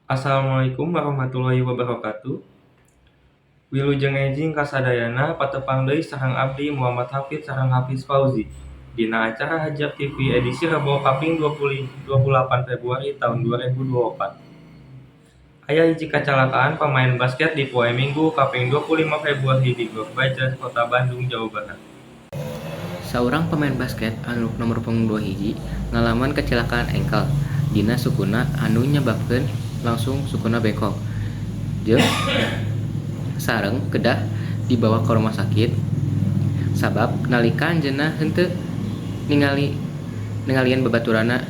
Assalamualaikum warahmatullahi wabarakatuh. Wilujeng enjing kasadayana patepang deui sareng abdi Muhammad Hafid sareng Hafiz Fauzi dina acara Hajar TV edisi Rebo kaping 28 Februari tahun 2024. Aya hiji kacalakaan pemain basket di poe Minggu kaping 25 Februari di Gor Bajas, Kota Bandung, Jawa Barat. Saurang pemain basket anu nomor punggung 21 ngalaman kecelakaan engkel dina sukuna anu nyababkeun langsung sukuna bengkok jeung sareng kedah dibawa ka rumah sakit sabab nalika anjeunna henteu ningalian babaturanna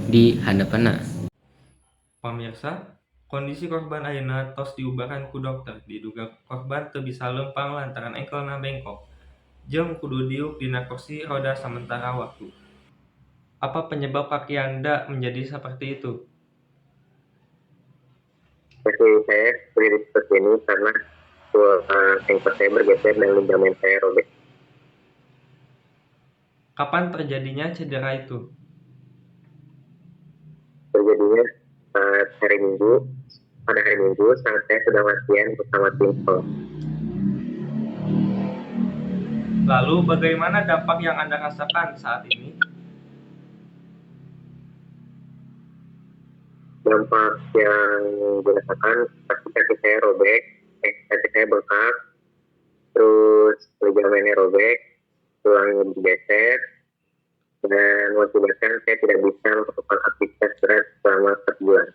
di handapeunna. Pamirsa, kondisi korban ayeuna tos diubaran ku dokter, diduga korban teu bisa leumpang lantaran engkelna bengkok jeung kudu diuk dina kursi roda samentara waktu. Apa penyebab kaki Anda menjadi seperti itu? Kaki saya berdiri seperti ini karena tulang engkel saya bergeser dan ligamen saya robek. Kapan terjadinya cedera itu? Terjadinya saat hari Minggu, pada hari Minggu saat saya sedang latihan bersama tim sekolah. Lalu bagaimana dampak yang Anda rasakan saat ini? Dampak yang dirasakan pasti kaki saya robek, kaki saya bengkak, terus ligamennya robek, tulangnya bergeser, dan mengakibatkan saya tidak bisa melakukan aktivitas berat selama 1 bulan.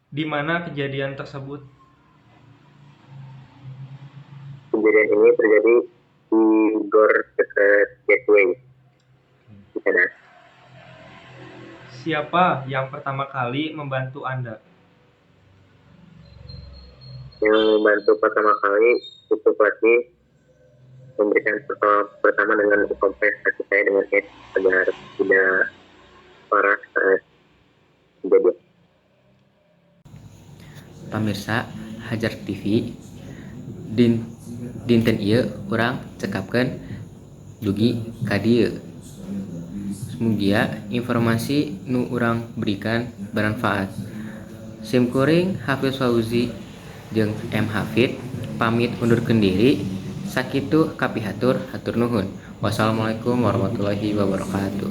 Di mana kejadian tersebut? Kejadian ini terjadi di gor dekat Gateway. Siapa yang pertama kali membantu Anda? Yang membantu pertama kali itu pelatih memberikan pertolongan pertama dengan kompres kaki saya dengan es agar tidak parah saat kejadian. Pamirsa Hajar TV dinten ieu urang cekapkeun dugi ka dieu. Mugia informasi nu urang berikan bermanfaat. Sim kuring Hafiz Fauzi jeung M Hafid pamit undurkeun diri. Sakitu kapihatur hatur nuhun. Wassalamualaikum warahmatullahi wabarakatuh.